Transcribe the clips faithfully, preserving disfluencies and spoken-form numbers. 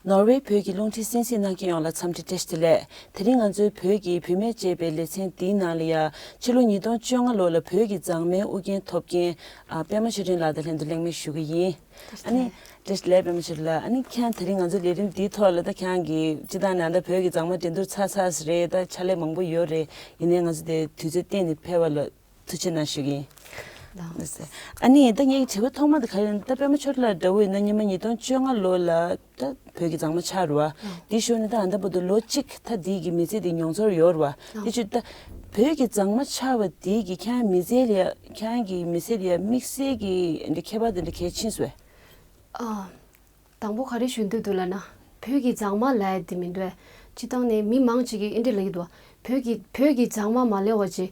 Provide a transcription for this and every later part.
ནོར་ཝེ་བོད་ཀྱི་རླུང་འཕྲིན་གསན་གཟིགས་གནང་མཁན་ཡོངས་ལ་འཚམས་འདྲི་བཀྲ་ཤིས་བདེ་ལེགས། དེ་རིང་ང་ཚོའི་བོད་ཀྱི་བུད་མེད་ཅེས་པའི་ལེ་ཚན་འདིའི་ནང་ལ་ཡ། ཕྱི་ལོ་ཉིས་སྟོང་བཅོ་ལྔ་ལོ་ལ་བོད་ཀྱི་མཛངས་མའི་དབུ་རྒྱན་ཐོབ་མཁན་ཨ་པད་མ་ཆོས་སྒྲོན་ལགས་དང་ལྷན་དུ་གླེང་མོལ་ཞུ་གི་ཡིན། ཨ་ནི། བཀྲ་ཤིས་བདེ་ལེགས་པད་མ་ཆོས་སྒྲོན་ལགས། ཨ་ནི་ཁྱེད་དེ་རིང་ང་ཚོའི་ལས་རིམ་འདིའི་ཐོག་ལ་ད་ཁྱེད་ཀྱིས་སྤྱིར་བཏང་ནས་ད་བོད་ཀྱི་མཛངས་མ་འགྲན་བསྡུར་ཚར་ཚར་རེད། ད་ཕྱག་ལས་མང་པོ་ཡོད་རེད། ཡིན་ནའི་ང་ཚོ་དེ་དུས་ཚོད་གཏན་ནས་འཕེལ་བ་ལ་ཐུགས་རྗེ་གནང་ཞུ་གི་ཡིན། ལགས། ཨ་ནི་ད་ངའི་དྲི་བ་ཐོག་མ་དེ་ག་རེ་ཡིན་ད་པད་མ་ཆོས་སྒྲོན་ལགས་འདྲ་བོ་ཡིན་ན་སྔོན་མ་ཉིས་སྟོང་བཅོ་ལྔ་ལོ་ལ་ད་བོད་ཀྱི་མཛངས་མ་ཆགས་རེད་བ། དེ་ཞོར་ནས་ད་ཨ་ད་བར་དུ་ལོ་གཅིག་ད་དེའི་གི་མི་ཚེ་དེ་མྱོང་ཚོར་ཡོད་རེད་བ། དེ་ཆུ་ད་བོད་ཀྱི་མཛངས་མ་ཆགས་པ་དེའི་གི་ཁྱེད་མི་ཚེ་ལ་ཡ་ཁྱེད་ཀྱི་མི་ཚེ་ལ་ཡ་དམིགས་བསལ་གྱི་འདི་ཁྱད་པར་དེ་འདྲ་གལ་ཆེན་སོས། ཨ། དང་པོ་ག་རེ་ཞུ་འདོད་འདུག་ལབ་ན། བོད་ཀྱི་མཛངས་མ་ལབ་ཡ་དེ་མི་འདུག་སྤྱིར་བཏང་ནས་མི་མང་ཅིག་གིས་ཨེ་འདྲ་ལབ་ཀྱི་འདུག་བོད་ཀྱི་བོད་ཀྱི་མཛངས་མ་མ་ལབ་པ་བྱས།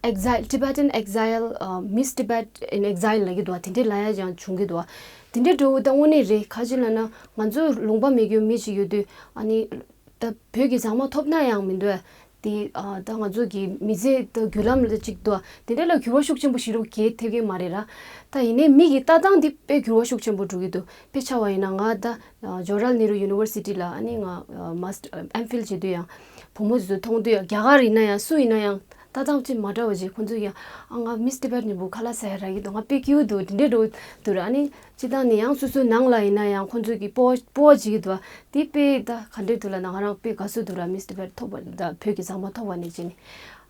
Exile, Tibetan exile, uh, Miss Tibet in exile ལབ་ཀྱི་འདུག་དེ་འདྲའི་ལབ་ཡ་ཡང་བྱུང་གི་འདུག་དེ་འདྲའི་འདྲ་བོ་ད་དངོས་གནས་རེད། ག་ཅི་ལབ་ན་ང་ཚོ་ལུང་པ་མེད་རྒྱུ་མི་ཅིག་ཡོད་དུས་ཨ་ནི། ད་བོད་ཀྱི་མཛངས་མ་ཐོབ་ན་ཡང་མི་འདུག་དེ་ཨ་ད་ང་ཚོ་གི་མི་ཚེ་ད་བརྒྱུད་ལམ་ལ་ཅིག་འདུག་དེ་འདྲ་ལ་འགྱུར་བ་ཤུགས་ཆེན་པོ་ཞིག་རུ་གས་ཐེབས་ཀྱི་མ་རེད་ར། ད་ཡིན་ནའི་མི་གི་ལྟ་སྟངས་འདི་དཔེ་འགྱུར་བ་ཤུགས་ཆེན་པོ་འགྲོ་གི་འདུག་དཔེ་ཆ་བ་ཡིན་ན་ང་ད་ཇོ་ཧར་ལལ་ནེ་རུ་ཡུ་ནི་ཝར་སི་ཊི་ལ་ཨ་ནི་ང་མཱས་ཊར་ཨེམ་ཕིལ་བྱེད་དུས་ཡང་བུ་མོ་ཚོ་མཐོང་དུས་ཡང་རྒྱ་གར་ཡིན་ན་ཡང་སུ་ཡིན་ན་ཡང་ལྟ་སྟངས་ཅིག་མ་འདྲ་བ་ཅིག་ཁོང་ཚོ་ཡང་ཨ་ང་མིས་ཊི་བེཊ་ནས་བུ་ཁ་ལག་ཟ་ཡ་རག་གི་འདུག་ང་དཔེ་སྐྱིད་པོ་འདུག་དེ་འདྲའི་འགྲོ་འདུག་ར། ཨ་ནི་སྤྱིར་བཏང་ནས་ཡང་སོ་སོའི་ནང་ལ་ཡིན་ན་ཡང་ཁོང་ཚོ་གི་སྤོ་བོ་སྤོ་བོ་བྱེད་ཀྱི་འདུག་དེ་དཔེ་ད་ག་འདྲས་འདུག་ལབ་ན་ང་རང་དཔེ་དགའ་བསུ་འདུག་ར། མིས་ཊི་བེཊ་ཐོབ་པ་ད་བོད་ཀྱི་མཛངས་མ་ཐོབ་པ་ནས་བྱས་ནས་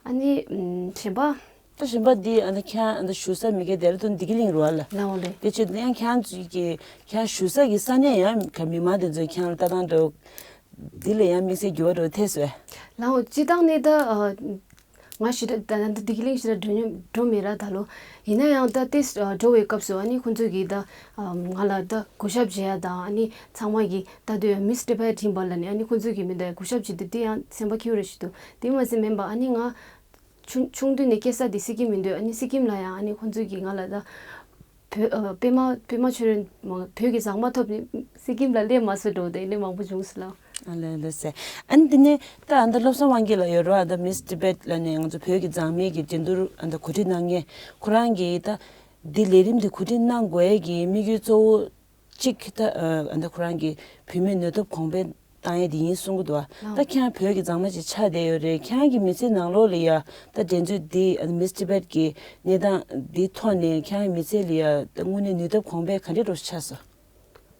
ཨ་ནི་གཞན་པ། ད་གཞན་པ་འདི་ཨ་ནི་ཁྱེད་ཨ་ནི་བཞུགས་ས་མི་སྒེར་ལྡེ་ར་ལྡུན་བདེ་སྐྱིད་གླིང་རེད་བ་ལ། ལའོ་ལེ། དེ་ཕྱིར་ཡང་ཁྱེད་ཚོའི་གི་ཁྱེད་བཞུགས་ས་གི་ས་གནས་ཡང་ག་མི་མང་དེ་ཚོས་ཁྱེད་ལ་ལྟ་སྟངས་འདྲ་བོ་འདི་ལ་ཡང་དམིགས་བསལ་འགྱུར་བ་འགྲོ་ཐེ་སོས། ལའོ་སྤྱིར་བཏང་ནས་ད་ང་ཞེ་དྲག་ད་ད་བདེ་སྐྱིད་གླིང་ཞེ་དྲག་འགྲོ་མྱོང་འགྲོ་མེད་ར་ད་ལོ། ཡིན་ན་ཡང་ད་དེ་འགྲོ་བའི་སྐབས་སུ་ཨ་ནི་ཁོང་ཚོས་གི་ད་ང་ལ་ད་གུས་ཞབས་བྱེད་ཡ་དང་ཨ་ནི་ཚང་མ་གི་ད་དུས་མིས་ཊི་བེཊ་ཡིན་པ་ལ་ནི་ཨ་ནི་ཁོང་ཚོས་གི་མི་ད་གུས་ཞབས་བྱེད་དུས་དེ་ཡང་སེམས་པ་སྐྱིད་པོ་རེ་ཞིག་འདུག་དེ་མ་ཟད་མིན་པ་ཨ་ནི་ང་། ཆུང་ཆུང་དུས་ནས་སྐྱེས་ས་དེ་སི་ཀིམ་ཡིན་དུས་ཨ་ནི་སི་ཀིམ་ལ་ཡང་ཨ་ནི་ཁོང་ཚོས་ཀྱིས་ང་ལ་ད་བོད་ཨ་པད་མ་པད་མ་ཆོས་སྒྲོན་མ་བོད་ཀྱི་མཛངས་མ་ཐོབ་ནས་སི་ཀིམ་ལ་སླེབས་མ་སོང་འགྲོ་དེ་འདྲ་མང་པོ་བྱུང་སོང་ལ། ཨ་ལེ་ལེ་སེ། ཨ་ནི་དེ་ནས་ད་ཨ་ད་བློ་བཟང་དབང་རྒྱལ་ལགས་ཡོད་རེད་བ། ཨ་ད་མིས་ཊི་བེཊ་ལབ་ནས་ང་ཚོ་བོད་ཀྱི་མཛངས་མའི་གི་འགྲན་བསྡུར་ཨ་ད་གོ་སྒྲིག་གནང་མཁན་ཁོ་རང་གིས་ད་འདི་ལས་རིམ་འདི་གོ་སྒྲིག་གནང་དགོས་ཡས་ཀྱི་དམིགས་ཡུལ་གཙོ་བོ། གཅིག་ད་ཨ་ད་ཁོ་རང་གི་བུད་མེད་ནུས་སྟོབས་གོང་འཕེལ་བཏང་ཡས་དེ་ཡིན་གསུང་གི་འདུག་ཨ་ད་ཁྱེད་བོད་ཀྱི་མཛངས་མ་ཅིག་ཆགས་བསྡད་ཡོད་རེད། ཁྱེད་ཀྱི་མི་ཚེ་ནང་ལོགས་ལ་ཡ་ད་འགྲན་རྩོད་འདི་ཨ་ད་མིས་ཊི་བེཊ་གི་གནས་སྟངས་འདི་ཐོག་ནས་ཁྱེད་ཀྱི་མི་ཚེ་ལ་ཡ་ད་དངོས་གནས་ནུས་སྟོབས་གོང་འཕེལ་ག་འདྲས་འགྲོ་ཆགས་སོང་།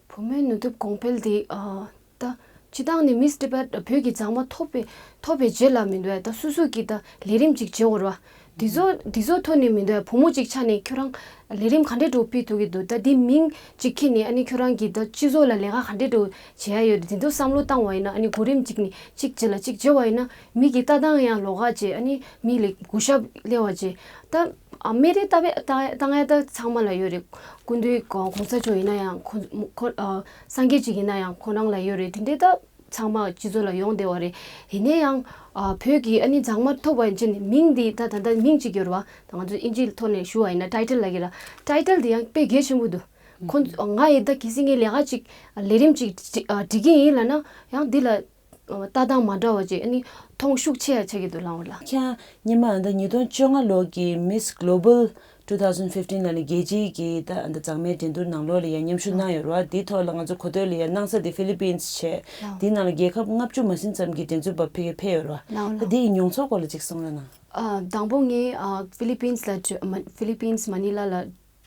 བུད་མེད་ནུས་སྟོབས་གོང་འཕེལ་དེ་ཨ་ད་སྤྱིར་བཏང་ནས་མིས་ཊི་བེཊ་བོད་ཀྱི་མཛངས་མ་ཐོབ་པའི་ཐོབ་པའི་རྗེས་ལ་མི་འདུག་ད་སོ་སོ་གི་ད་ལས་རིམ་ཅིག་བྱེད་དགོས་རེད་བ། དེ་ཚོ་དེ་ཚོ་ཐོག་ནས་མི་འདུག་བུ་མོ་ཅིག་ཆགས་ནས་ཁྱོད་རང་ལས་རིམ་ག་འདྲས་འགྲོ་སྤེལ་ཐུབ་ཀྱི་འདུག་ད་དེ་མིང་ཅིག་ཁྱེར་ནས་ཨ་ནི་ཁྱོད་རང་གིས་ད་སྤྱི་ཚོགས་ལ་ལས་ཀ་ག་འདྲས་འགྲོ་བྱེད་ཡ་ཡོད་རེད། དེ་ཚོ་བསམ་བློ་བཏང་བ་ཡིན་ན་ཨ་ནི་གོ་རིམ་ཅིག་ནས་ཅིག་བྱེད་ལ་ཅིག་བྱེད་བ་ཡིན་ན་མི་གི་ལྟ་སྟངས་ཡང་ལོགས་ཀ་བྱེད། ཨ་ནི་མི་ལ་གུས་ཞབས་སླེབས་པ་བྱེད། ད་ཨ་མི་རེ་ལྟ་བས་ལྟ་ལྟ་ཡ་ད་ཚང་མ་ལ་ཡོད་རེད། སྐུ་མདུན་གོང་གོང་ས་མཆོག་ཡིན་ན་ཡང་ཁོ་ཁོ་ཨ་སངས་རྒྱས་ཅིག་ཡིན་ན་ཡང་ཁོ་རང་ལ་ཡོད་རེད། དེ་འདྲའི་ད་ཚང་མ་སྤྱི་ཚོགས་ལ་ཡོང་བསྡད་པ་རེད། ཡིན་ན་ཡང་ཨ་བོད་ཀྱི་ཨ་ནི་མཛངས་མ་ཐོབ་པ་ཡིན་ཕྱིན་མིང་འདི་ད་ད་ལྟ་མིང་གཅིག་ཡོད་རེད་བ། ད་ང་ཚོ་ཨིན་ཇིའི་ཐོག་ནས་ཞུ་བ་ཡིན་ན་ཊའི་ཊལ་ལབ་ཀྱི་ར། ཊའི་ཊལ་འདི་ཡང་དཔེ་གལ་ཆེན་པོ་འདུག་ཁོ་ང་ཡི་ད་གལ་སྲིད་ངས་ལས་ཀ་ཅིག་ལས་རིམ་ཅིག་སྒྲིག་ཨ་སྒྲིག་གི་ཡིན་ལབ་ན་ཡང་འདི་ལ་ལྟ་སྟངས་མ་འདྲ་བ་ཅིག་ཨ་ནི་མཐོང་ཤུགས་ཆེ་ཡ་ཆགས་ཀྱི་འདུག་ལགས་འོ་ལགས། ཁྱེད་སྔོན་མ་ད་ཉིས་སྟོང་བཅོ་ལྔ་ལོ་གི་Miss Global two thousand fifteen ལ་ནི་རྒྱལ་སྤྱིའི་གི་ད་ཨ་ད་མཛངས་མའི་འགྲན་བསྡུར་ནང་ལོགས་ལ་ཡང་མཉམ་ཞུགས་གནང་ཡོད་རེད་བ། དེའི་ཐོག་ལ་ང་ཚོ་གོ་ཐོས་ལ་ཡང་གནང་ས་དེ་ཧྥི་ལི་པིན་སི་བྱས། ལགས། དེའི་ནང་ལ་རྒྱལ་ཁབ་ལྔ་བཅུ་མ་ཟིན་ཙམ་གྱི་འགྲན་རྩོད་པ་ཕ་གིར་ཕེབས་ཡོད་རེད་བ། ལགས་འོ་ད་ལགས། དེའི་མྱོང་ཚོར་སྐོར་ལ་ཅིག་གསུང་རོགས་གནང་། ཨ་དང་པོ་ངས་ཨ་ཧྥི་ལི་པིན་སི་ལ་འགྲོ་མ་ཧྥི་ལི་པིན་སི་མ་ནི་ལ་ལ་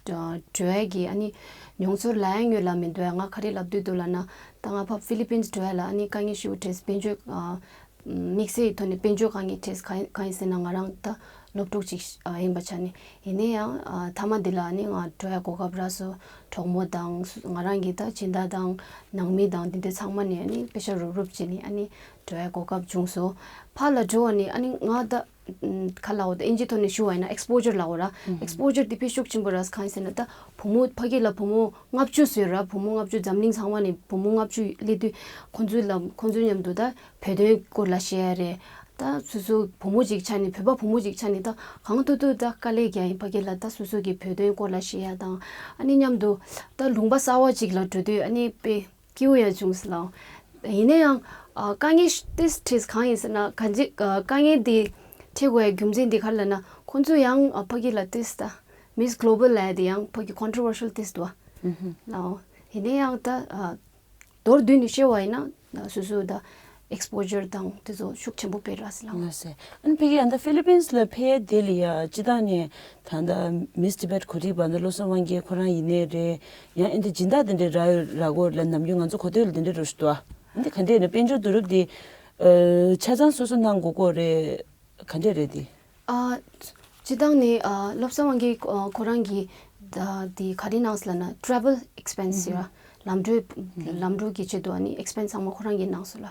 འགྲོ་ཡས་ཀྱི་ཨ་ནི་མྱོང་ཚོར་ལབ་ཡ་ཡོད་ལ་མི་འདུག་ང་ག་རེ་ལབ་འདོད་འདུག་ལབ་ན་ད་ང་ཕར་ཧྥི་ལི་པིན་སི་འགྲོ་ཡ་ལ་ཨ་ནི་དཀའ་ངལ་ཞེ་པོ་འཕྲད། དཔལ་འབྱོར་ཨ་དམིགས་བསལ་ཐོག་ནས་དཔལ་འབྱོར་དཀའ་ངལ་འཕྲད། གང་གང་ཡིན་ཟེར་ན་ང་རང་ད་སློབ་ཕྲུག་ཅིག་ཨ་ཡིན་པ་ཆ་ནས་ཡིན་ན་ཡང་ཨ་མཐའ་མ་འདི་ལ་ཨ་ནི་ང་འགྲོ་ཡ་གོ་སྐབས་རག་སོང་། གྲོགས་མོ་དང་སུ་ང་རང་གི་ད་སྦྱིན་བདག་དང་ནང་མི་དང་འདི་འདྲ་ཚང་མ་ནས་ཨ་ནི་པེ་ཤ་རུབ་རུབ་བྱས་ནས་ཨ་ནི་འགྲོ་ཡ་གོ་སྐབས་བྱུང་སོང་། ཕར་ལ་འགྲོ་བ་ནི་ཨ་ནི་ང་ད་ཨམ་ག་ལབ་དགོས་ད་ཨིན་ཇི་ཐོག་ནས་ཞུ་བ་ཡིན་ན་ཨེགས་པོ་ཇར་ལབ་དགོས་ར། ཨེགས་པོ་ཇར་དེ་དཔེ་ཤུགས་ཆེན་པོ་རག་སོང་། གང་ཡིན་ཟེར་ན་ད་བུ་མོ་ཕ་གི་ལ་བུ་མོ་ལྔ་བཅུ་ཙམ་ཡོད་ར། བུ་མོ་ལྔ་བཅུ་འཛམ་གླིང་ཚང་མ་ནས་བུ་མོ་ལྔ་བཅུ་སླེབས་དུས་ཁོང་ཚོའི་ལ་ཁོང་ཚོའི་མཉམ་དུ་ད་བོད་དོན་སྐོར་ལ་བཤད་ཡ་རེད། ད་སོ་སོ་བུ་མོ་ཅིག་ཆ་ནས་བོད་པ་བུ་མོ་ཅིག་ཆ་ནས་ད་གང་ཐུབ་ཐུབ་ད་དཀའ་ལས་རྒྱག་ཡིན། ཕ་གི་ལ་ད་སོ་སོ་གི་བོད་དོན་སྐོར་ལ་བཤད་ཡ་དང་ཨ་ནི་མཉམ་དུ་ད་ལུང་པ་གསར་བ་ཅིག་ལ་འགྲོ་དུས་ཨ་ནི་དཔེ་སྐྱིད་པོ་ཡང་བྱུང་སོང་ལགས། ཡིན་ན་ཡང་ཨ་དཀའ་ངལ་ཏིས་འཕྲད་གང་ཡིན་ཟེར་ན་གང་ཅི་ཨ་དཀའ་ངལ་འདི་འཕྲད་དགོས་ཡ་རྒྱུ་མཚན་འདི་ག་རེ་ལབ་ན་ཁོང་ཚོ་ཡང་ཨ་ཕ་གི་ལ་ཏིས་ད་མིས་གྷི་ལོ་བལ་ལབ་ཡ་དེ་ཡང་ཕ་གི་ཁོན་ཊྲོ་ཝར་ཤལ་ཏིས་འདུག་ཨ་ལགས། ཡིན་ན་ཡང་ད་ཨ་ མདོར་བསྡུས་ནས་བཤད་པ་ཡིན་ན་སོ་སོ་ད་ཨེགས་པོ་ཇར་དང་དེ་ཚོ་ཤུགས་ཆེན་པོ་སྤེལ་ར་སི་ལ། ལགས་སེ། ཨ་ནི་ཕ་གི་ཨ་ད་ཧྥི་ལི་པིན་སི་ལ་ཕེབས་དེ་ལ་ཡ་སྤྱི་བཏང་ནས་ད་ད་མིས་ཊི་བེཊ་གོ་སྒྲིག་པ་ད་བློ་བཟང་དབང་རྒྱལ་ཁོ་རང་ཡིན་ནའི་རེད། ཡང་ཨ་ནི་སྦྱིན་བདག་དེ་འདྲའི་ར་ར་གོ་ལ་ནམ་རྒྱུན་ང་ཚོ་གོ་ཐོས་ལ་དེ་འདྲའི་རུ་ཞུ་དོ། ཨ་ནི་ག་འདྲས་ནས་དཔལ་འབྱོར་བསྡུ་རུབ་དེ་ཆ་ཚང་སོ་སོ་གནང་དགོས་ཀྱི་རེད། ག་འདྲས་རེད་དེ། ཨ། སྤྱི་བཏང་ནས་ཨ་བློ་བཟང་དབང་རྒྱལ་ཁོ་ཁོ་རང་གིས་ད་དེ་ག་རེ་གནང་སོང་ལབ་ན་ཊེ་རེ་ཝེལ་ཨེགས་པེན་སི་ཡ། ལམ་གྲོན། ལམ་གྲོན་གྱི་ཆེད་དུ་ཨ་ནི་ཨེགས་པེན་སི་ཚང་མ་ཁོ་རང་གིས་གནང་སོང་ལ།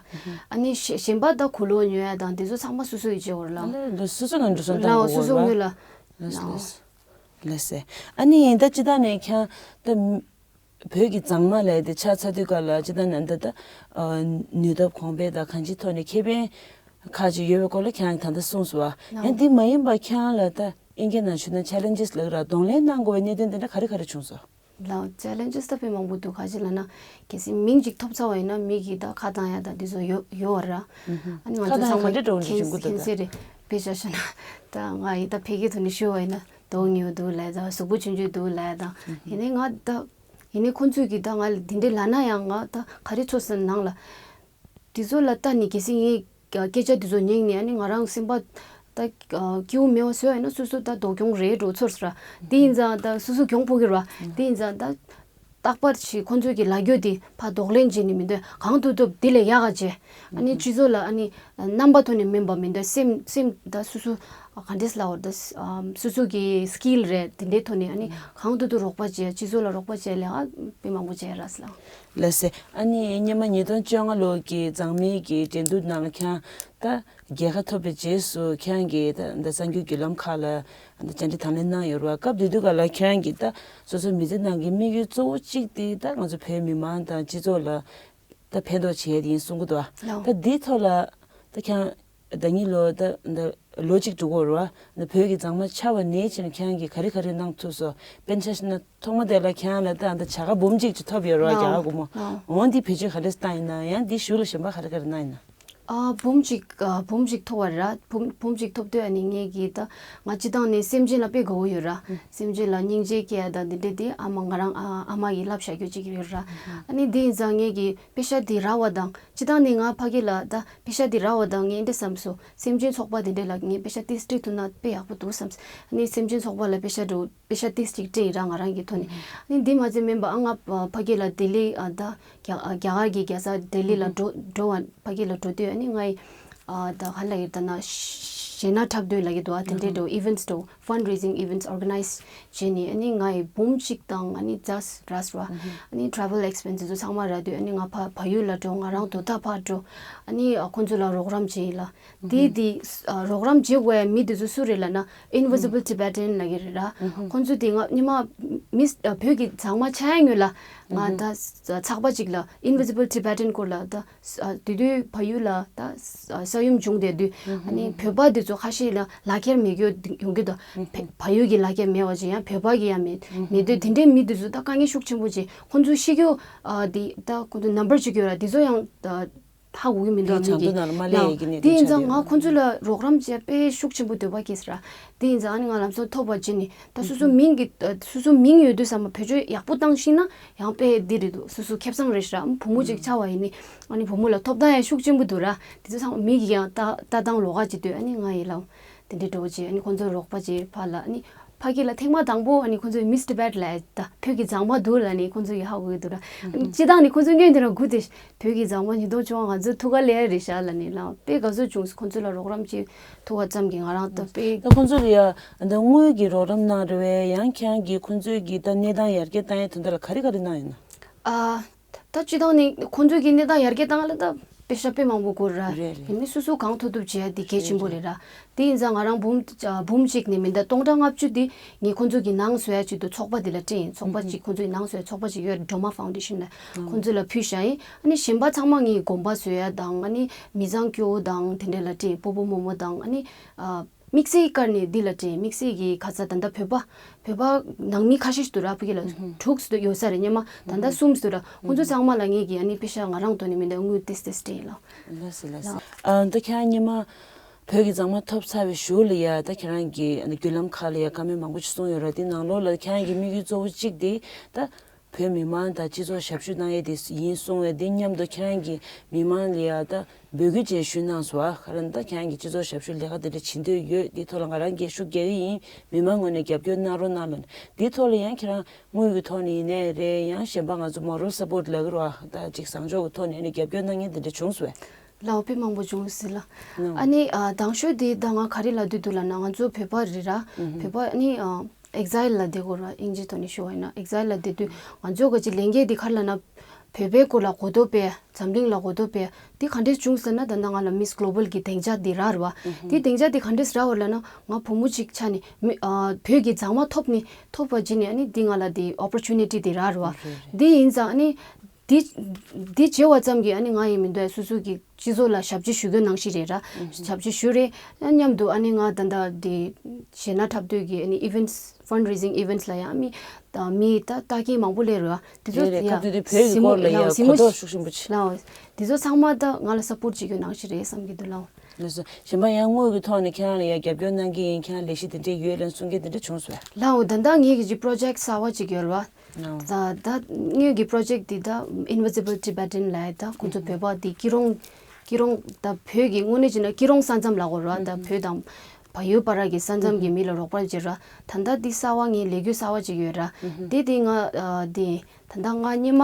ཨ་ནི་གཞན་པ་ད་གོས་ལོག་ཉོ་ཡ་དང་དེ་ཚོ་ཚང་མ་སོ་སོ་ཡི་བྱེད་དགོས་ལ། ཨ་ལས་སོ་སོ་ནང་འགྲོ་སོང་བཏང་དགོས་སོ་སོ་ངོས་ལ། ལགས་སོ་ལགས་སོ། ལགས་སེ། ཨ་ནི་ད་སྤྱི་བཏང་ནས་ཁྱང་ད། བོད་ཀྱི་མཛངས་མ་ལས་དེ་ཆ་ཚ་དུས་སྐབས་ལ་སྤྱི་བཏང་ནས་འདི་ལྟ། ནུས་སྟོབས་གོང་འཕེལ་དང་གང་ཅིའི་ཐོག་ནས་ཁེ་ཕན་ཁག་ཅིག་ཡོད་པའི་སྐོར་ལ་ཁྱེད་རང་གིས་ད་ལྟ་གསུངས་སོང་བ། ཡང་འདི་མ་ཡིན་པ་ཁྱེད་རང་ལ་ད་ཨིན་སྐད་ནང་ཞུས་ན་ཆེ་ལེན་ཇེས་ལབ་ཀྱི་ར། གདོང་ལེན་གནང་དགོས་པའི་གནད་དོན་དེ་འདྲ་ག་རེ་ག་རེ་བྱུང་སོང་། ལགས། ཆེ་ལེན་ཇེས་ད་དཔེ་མང་པོ་འདུག་ག་ཅི་ལབ་ན། གལ་སྲིད་མིང་ཅིག་ཐོབ་ཚར་བ་ཡིན་ན་མི་གིས་ད་ཁ་བཏང་ཡ་ད་འདི་ཚོ་ཡོད་ཡོད་པ་ར། ཨ་ནི་ང་ཁ་ཚོ་བཏང་ཚང་མ་ག་འདྲ་འགྲོ་ནས་མཁྱེན་བྱུང་གི་འདུག་མཁྱེན་ད། གསལ་རེད། དཔེ་ཆ་བཞག་ན་ད་ང་ཡི་ད་ཕ་གི་ཐོག་ནས་ཞུ་བ་ཡིན་ན་མདོག་ཉེས་པོ་འདུག་ལབ་དང་གཟུགས་པོ་ཆུང་ཆུང་འདུག་ལབ་དང་། ཡིན་ནའི་ང་ད། ཡིན་ནའི་ཁོང་ཚོས་ཀྱིས་ད་ང་ལ་འདི་འདྲའི་ལབ་ན་ཡང་ང་ད་ག་རེ་ཚོར་སོང་ནང་ལ། དེ་ཚོ་ལ་ལྟ་ནས་གལ་སྲིད་ངས་སྐད་ཆ་དེ་ཚོ་ཉན་ནས་ཨ་ནི་ང་རང་སེམས་པ་ད་སྐྱིད་པོ་མེད་པ་བཟོས་ཡིན་ན་སོ་སོ་ད་སྡུག་གྱོང་རེད་འགྲོ་ཚོར་སོང་ར། དེ་ཡིན་ཙང་ད་སོ་སོ་གྱོང་ཕོག་གི་ར། དེ་ཡིན་ཙང་ད་རྟག་པར་ཞིག་ཁོང་ཚོས་ཀྱི་ལབ་རྒྱུ་དེ་ཕར་གདོང་ལེན་བྱས་ནས་མི་འདོད་གང་ཐུབ་ཐུབ་དེ་ལས་ཡག་ག་བྱས། ཨ་ནི་སྤྱི་ཚོགས་ལ་ཨ་ནི་རྣམ་པ་ཐོག་ནས་མིན་པ་མི་འདོད་སེམས་སེམས་ད་སོ་སོ་ག་འདྲས་ལབ་དགོས་རེད་ད། སོ་སོ་གི་སི་ཀིལ་རེད་དེ་འདྲའི་ཐོག་ནས་ཨ་ནི་གང་ཐུབ་ཐུབ་རོགས་པ་བྱས་སྤྱི་ཚོགས་ལ་རོགས་པ་བྱས་ལས་ཀ་དཔེ་མང་པོ་བྱས་ར་སོང་། ལགས་སེ། ཨ་ནི་སྔོན་མ་ཉིས་སྟོང་བཅོ་ལྔ་ལོ་གི་མཛངས་མའི་གི་འགྲན་བསྡུར་ནང་ལ་ཁྱེད་རང་ད་རྒྱལ་ཁ་ཐོབ་པའི་རྗེས་སུ་ཁྱེད་རང་གིས་ད་ད་གསར་འགྱུར་བརྒྱུད་ལམ་ཁག་ལ་ད་བཅར་འདྲི་དང་ལེན་གནང་ཡོད་རེད་བ། སྐབས་དེ་དུས་སྐབས་ལ་ཁྱེད་རང་གིས་ད་སོ་སོའི་མི་ཚེ་ནང་གི་དམིགས་ཡུལ་གཙོ་བོ་གཅིག་དེ་ད་ང་ཚོ་བོད་མི་མང་དང་སྤྱི་ཚོགས་ལ་ད་ཕན་ཐོགས་བྱེད་ཡས་དེ་ཡིན་གསུང་གི་འདུག་བ། ལགས། ད་འདིའི་ཐོག་ལ་ད་ཁྱེད་རང་ཟླ་ཉིན་ལོ་ད་ད་ལོ་གཅིག་འགྲོ་གི་ཡོད་རེད་བ། ད་བོད་ཀྱི་མཛངས་མ་ཆགས་པ་ནས་བྱས་ནས་ཁྱེད་རང་གིས་ག་རེ་ག་རེ་གནང་ཐུབ་སོང་། དཔེར་ན་ཆ་བཞག་ན་ཐོག་མ་དེ་ལ་ཁྱེད་རང་ལ་ད་ད་བྱ་དགའ་འབུམ་གཅིག་ཅིག་ཐོབ་ཡོད་རེད་བ། རྒྱ་གར་སྒོར་མོ། ལགས། འོ་འདི་བེད་སྤྱོད་ག་འདྲས་བཏང་ཡིན་ན་ཡང་འདི་གཞུག་ལ་གཞན་པ་ག་རེ་ག་རེ་གནང་ཡིན་ན། ཨ། འབུམ་གཅིག་ཨ། འབུམ་གཅིག་ཐོབ་པ་ར། འབུམ་འབུམ་གཅིག་ཐོབ་དུས་ཨ་ནི་ངས་ཀྱིས་ད་ང་སྤྱི་བཏང་ནས་སེམས་ཅན་ལ་དཔེ་དགའ་བོ་ཡོད་ར། སེམས་ཅན་ལ་སྙིང་རྗེ་སྐྱེ་ཡ་ད་འདི་འདྲས་དེ་ཨ་མ་ང་རང་ཨ་ཨ་མ་ཡིས་བསླབ་བྱ་རྒྱུ་གཅིག་ཡོད་ར། ཨ་ནི་འདི་ཡིན་ཙང་ངས་ཀྱིས་པེ་ཤ་དེ་རག་པ་དང་སྤྱི་བཏང་ནས་ང་ཕ་གི་ལ་ད་པེ་ཤ་དེ་རག་པ་དང་ངས་འདི་བསམ་སོང་། སེམས་ཅན་ཚོགས་པ་དེ་འདྲས་ལ་ངས་པེ་ཤ་དེ་སྤྲད་ཐུབ་ན་དཔེ་ཡག་པོ་འདུག་བསམ། ཨ་ནི་སེམས་ཅན་ཚོགས་པ་ལ་པེ་ཤ་འགྲོ། པེ་ཤ་ཏིས་ཅིག་སྤྲད་ཡིན་ར་ང་རང་གི་ཐོག་ནས། ཨ་ནི་འདི་མ་ཚད་མིན་པ་ཨ་ང་ཕ་གི་ལ་ལྡི་ལི་ཨ་ད་རྒྱ་རྒྱ་གར་གྱི་རྒྱལ་ས་ལྡི་ལི་ལ་འགྲོ་འགྲོ་བ་ཕ་གི་ལ་འགྲོ་དུས་ཨ་ནི་ང་ཡི་ཨ་ད་ག་ལ་ཡིན་ད་ན་གཞས་སྣ་འཁྲབ་དུས་ལ་གི་འདུག་ཨ་དེ་འདྲའི་འགྲོ་ཨི་ཝེན་ཊི་འགྲོ་ཕན་ཌི་རེ་ཟིང་ཨི་ཝེན་ཊི་ཨོར་ག་ནའི་ཛི་བྱས་ནས་ཨ་ནི་ང་ཡི་འབུམ་གཅིག་དང་ཨ་ནི་ཛ་ར་སི་ར་ཨ་ནི་ཊེ་རེ་ཝེལ་ཨེག་སི་པེན་སི་དེ་ཚོ་ཚང་མ་རག་དུས་ཨ་ནི་ང་ཕ་བལ་ཡུལ་ལ་འགྲོ་ང་རང་དོ་ཐག་ཕར་འགྲོ་ཨ་ནི་ཁོང་ཚོ་ལ་རོགས་རམ་བྱས་ཡིན་ལ། དེ་དེ་ཨ་རོགས་རམ་བྱེད་དགོས་ཡ་མི་དེ་ཚོ་སུ་རེད་ལབ་ན་Invisible Tibetan ལབ་ཀྱི་རེད་ར། ཁོང་ཚོ་དེ་ང་སྔོན་མ་མི་ཨ་བོད་ཀྱི་མཛངས་མ་ཆགས་ཡ་སྔོན་ལ་ང་ད་ཚགས་པ་ཅིག་ལ་Invisible Tibetan སྐོར་ལ་ད་ཨ་དེ་དུས་བལ་ཡུལ་ལ་ད་ཨ་ས་ཡོམ་བྱུང་བསྡད་དུས་ཨ་ནི་བོད་པ་དེ་ཚོ་ཁ་ཤས་ལ་ལག་ཁྱེར་མེད་རྒྱུ་ཡོང་གི་འདུག་བལ་ཡུལ་གྱི་ལག་ཁྱེར་མེད་པ་ཅིག་ཡང་བོད་པ་གི་ཡང་མེད་མེད་དུས་དེ་འདྲའི་མི་དེ་ཚོ་ད་དཀའ་ངལ་ཤུགས་ཆེན་པོ་ཅིག་ཁོང་ཚོ་ཤི་རྒྱུ་ཨ་དེ་ད་ཁོང་ཚོ་ནམ་བར་ཅིག་ཡོད་ར་དེ་ཚོ་ཡང་ད། ཧ་གོ་གི་མི་འདུག་དེའི་ནང་གི་ནང་ལ་མ་སླེབས་ཡས་ཀྱི་གནད་དེ་དོན་ཡིན་ཙང་ཆགས་ང་ཡོད་ཁོང་ཚོ་ལ་རོགས་རམ་བྱས་དཔེ་ཤུགས་ཆེན་པོ་འདོད་པ་སྐྱེས་ཟེར་ར། དེ་ཡིན་ཙང་ཨ་ནི་ང་ལམ་སང་ཐོབ་པ་བྱས་ནས་ད་སོ་སོ་མིང་གི་ད་སོ་སོ་མིང་ཡོད་དུས་ཙམ་པ་བེད་སྤྱོད་ཡག་པོ་བཏང་ཤེས་ན་ཡང་དཔེ་འདི་རེད་འདུག་སོ་སོ་ཁེ་བཟང་རེད་ཤག་བུ་མོ་ཅིག་ཆགས་པ་ཡིན་ནི་ཨ་ནི་བུ་མོ་ལ་ཐོབ་ཐང་ཡང་ཤུགས་ཆེན་པོ་འདུག་ར། དེ་ཚོ་ཚང་མ་མི་གི་ཡང་ལྟ་ལྟ་སྟངས་ལོགས་ཀ་ཅིག་འདུག་ཨ་ནི་ང་ཡི་ལམ་དེ་འདྲའི་འགྲོ་བྱས་ཨ་ནི་ཁོང་ཚོ་རོགས་པ་བྱས་ཕར་ལ་ཨ་ནི། ཕ་གི་ལ་ཐེངས་མ་དང་པོ་ཨ་ནི་ཁོང་ཚོས་མིས་ཊི་བེཊ་ལབ་ད་བོད་ཀྱི་མཛངས་མ་འདུག་ལབ་ནས་ཁོང་ཚོ་ཡི་ཧ་གོ་གི་འདུག་ར། ཨ་ནི་སྤྱི་བཏང་ནས་ཁོང་ཚོ་སྔོན་དེ་རང་སྒུག་སྟེ་བོད་ཀྱི་མཛངས་མ་ཉིས་སྟོང་བཅོ་ལྔ་ང་ཚོའི་ཐུགས་ཁ་ལ་རེད་ཤག་ལབ་ནས་ལབ་དཔེ་དགའ་ཚོར་བྱུང་སོང་། ཁོང་ཚོ་ལ་རོགས་རམ་བྱེད་ཐུབ་པ་ཙམ་གྱིས་ང་རང་ད་དཔེ། ད་ཁོང་ཚོ་ལ་ཡ་ད་དངུལ་གྱི་རོགས་རམ་གནང་རེད་བས་ཡང་ཁྱེད་རང་གིས་ཁོང་ཚོའི་གི་ད་གནས་སྟངས་ཡར་རྒྱས་བཏང་ཡའི་དོན་དག་ལ་ག་རེ་ག་རེ་གནང་ཡོད་ན། ཨ། ད་སྤྱི་བཏང་ནས་ཁོང་ཚོའི་གི་གནས་སྟངས་ཡར་རྒྱས་བཏང་ལ་ད་པེ་ཤ་དཔེ་མང་པོ་དགོས་ར། རེད་རེད། ཡིན་ནའི་སོ་སོ་གང་ཐུབ་ཐུབ་བྱེད་ཡ་དེ་གལ་ཆེན་པོ་རེད་ར། དེ་ཡིན་ཙང་ང་རང་འབུམ་ཨ་འབུམ་གཅིག་ནས་མི་འདའ་སྟོང་ཕྲག་ལྔ་བཅུ་དེ་ངས་ཁོང་ཚོ་གི་ནང་བཟོ་ཡ་ཆེད་དུ་ཚོགས་པ་དེ་ལ་སྤྲད་ཡིན། ཚོགས་པ་གཅིག་ཁོང་ཚོ་གི་ནང་བཟོ་ཡ་ཚོགས་པ་གཅིག་ཡོད་རེད། ཌོ་མ་ཕའུན་ཌེ་ཤན་ལ་ཁོང་ཚོ་ལ་ཕུལ་བཞག་ཡིན། ཨ་ནི་གཞན་པ་ཚང་མ་ངས་དགོན་པ་བཟོ་ཡ་དང་ཨ་ནི་མི་ཚང་སྐྱོ་བོ་དང་དེ་འདྲ་ལ་སྤྲད་ཡིན། སྤོ་བོ་རྨོ་མོ་དང་ཨ་ནི་ཨ། དམིགས་བསལ་བཀར་ནས་འདི་ལ་སྤྲད། དམིགས་བསལ་གྱི་ཁ་ཚ་ད་ལྟ་བོད་པ་བོད་པ་ནང་མི་ཁ་ཤས་ཤིག་འདུག་ར། ཕ་གི་ལ་དྲུག་ཙམ་ཡོད་ས་རེད། སྔོན་མ་ད་ལྟ་གསུམ་ཙམ་འདུག་ར། ཁོང་ཚོ་ཚང་མ་ལ་ངས་ཀྱི་ཨ་ནི་པེ་ཤ་ང་རང་ཐོག་ནས་མི་འདའ་དངུལ་ཏིས་ཏིས་སྤྲད་ཡིན་ལ། ལགས་སེ་ལགས་སེ། ཨ་ད་ཁྱེད་རང་སྔོན་མ་བོད་ཀྱི་མཛངས་མ་ཐོབ་ཚར་བའི་གཞུག་ལ་ཡ་ད་ཁྱེད་རང་གི་ཨ་ནི་བརྒྱུད་ལམ་ཁག་ལ་ཡ་བཀའ་མོལ་མང་པོ་ཞིག་གསུངས་ཡོད་ར། དེ་ནང་ལོགས་ལ་ཁྱེད་རང་གི་དམིགས་ཡུལ་གཙོ་བོ་གཅིག་དེ་ད། ད་ བོད་མི་མང་དང་སྤྱི་ཚོགས་ཞབས་ཞུ་གནང་ཡས་དེ་ཡིན་གསུང་བས། དེ་མཉམ་དུ་ཁྱེད་རང་གིས་མི་མང་ལ་ཡ་ད་འབོད་སྐུལ་བཅས་ཞུས་གནང་སོང་ཨ། ཁ་རང་ད་ཁྱེད་རང་གིས་སྤྱི་ཚོགས་ཞབས་ཞུ་ལས་ཀ་དེ་འདྲ་བྱེད་འདོད་ཡོད། དེ་ཐོག་ལ་ང་རང་གིས་ཤུགས་རྒྱག་གི་ཡིན། མི་མང་ངོས་ནས་རྒྱབ་སྐྱོར་གནང་རོགས་གནང་ལབ་ནས། དེ་ཐོག་ལ་ཡང་ཁྱེད་རང་དངུལ་གྱི་ཐོག་ནས་ཡིན་ནའི་རེད། ཡང་གཞན་པ་ང་ཚོ་moral support ལབ་ཀྱི་རེད་བ། ད་ཅིག་བཟང་ཕྱོགས་ཀྱི་ཐོག་ནས་ནི་རྒྱབ་སྐྱོར་གནང་མཁན་དེ་འདྲ་བྱུང་སོང་བས། ལའོ། དཔེ་མང་པོ་བྱུང་ཟེར་ལ། ཨ་ནི་ཨ་དང་ཤོས་དེ་ད་ང་ག་རེ་ལབ་འདོད་འདུག་ལབ་ན། ང་ཚོ་བོད་པ་རེད་ར། བོད་པ་ཨ་ནི་ཨ་exile ལ་བསྡད་དགོས་ར། ཨིན་ཇི་ཐོག་ནས་ཞུ་བ་ཡིན་ན་exile ལ་བསྡད་དུས་ང་ཚོ་ག་ཅིག་ལས་འགན་དེ་ག་རེ་ལབ་ན། བོད་པའི་སྐོར་ལ་གོ་རྟོགས་སྤེལ། འཛམ་གླིང་ལ་གོ་རྟོགས་སྤེལ། དེ་ག་འདྲས་བྱུང་ཟེར་ན། ད་ལྟ་ང་ལ་Miss Global གི་སྡིངས་ཆ་དེ་རག་ར་བ། དེ་སྡིངས་ཆ་དེ་ག་འདྲས་རག་པ་ལབ་ན། ང་བུ་མོ་གཅིག་ཆ་ནས་མི་ཨ་བོད་ཀྱི་མཛངས་མ་ཐོབ་ནས་ཐོབ་པ་བྱས་ནས་ཨ་ནི་འདི་ང་ལ་འདི་opportunity དེ་རག་ར་བ། རེད་རེད། འདི་ཡིན་ཙང་ཨ་ནི་འདི་འདི་བྱས་པ་ཙམ་གྱིས་ཨ་ནི་ང་ཡིན་མི་འདོད། སོ་སོ་གི་སྤྱི་ཚོགས་ལ་ཞབས་ཕྱི་ཞུ་རྒྱུ་ནང་བཞིན་རེད་ར། ཞབས་ཕྱི་ཞུ་རེད། མཉམ་དུ་ཨ་ནི་ང་ད་ལྟ་འདི་གཞས་སྣ་འཁྲབ་སྟོན་གྱི་ཨ་ནི་events, fundraising events ལ་ཡང་མི་ད་མི་ད་ལྟ་མཁན་མང་པོ་སླེབས་ར་བ། དེ་ཚོ་རེད་རེད། ཡ་སྐབས་དེ་དུས་བོད་ཀྱི་སྐོར་ལ་ཡ་གོ་རྟོགས་ཤུགས་ཆེན་པོ་ཆེ། ལའོ། དེ་ཚོ་ཚང་མ་ད་ང་ལ་support བྱེད་རྒྱུ་ནང་བཞིན་རེད་བསམ་གྱི་འདུག་ལའོ། ལགས་སོ། གཞན་པ་ཡང་དངུལ་གྱི་ཐོག་ནས་ཁྱེད་རང་ལ་ཡ་རྒྱབ་སྐྱོར་གནང་གི་ཡིན། ཁྱེད་རང་ལས་གཞི་དེ་འདྲས་ཡོད་ལབ་གསུང་མཁན་དེ་འདྲ་བྱུང་སོང་། ལའོ། ད་ལྟ་ངེད་ཀྱི་project གསར་བ་ཅིག་ཡོད་རེད་བ། ལའོ། ད་ད་ངེད་ཀྱི་project འདི་ད་Invisible Tibetan ལབ་ད་ཁོང་ཚོ་བོད་པ་འདི་སྐྱིད་རོང་སྐྱིད་རོང་ད་བོད་ཀྱི་དངོས་གནས་བྱས་ན་སྐྱིད་རོང་ས་མཚམས་ལབ་དགོས་རེད་བ། ད་བོད་དང་བལ་ཡུལ་བར་གྱི་ས་མཚམས་ཀྱི་མི་ལ་རོགས་པ་བྱེད་ར། ད་ལྟ་འདི་གསར་བ་ངའི་ལས་འགུལ་གསར་བ་ཅིག་ཡོད་ར། དེ་དེ་ང་ཨ་དེ་ད་ལྟ་ང་སྔོན་མ་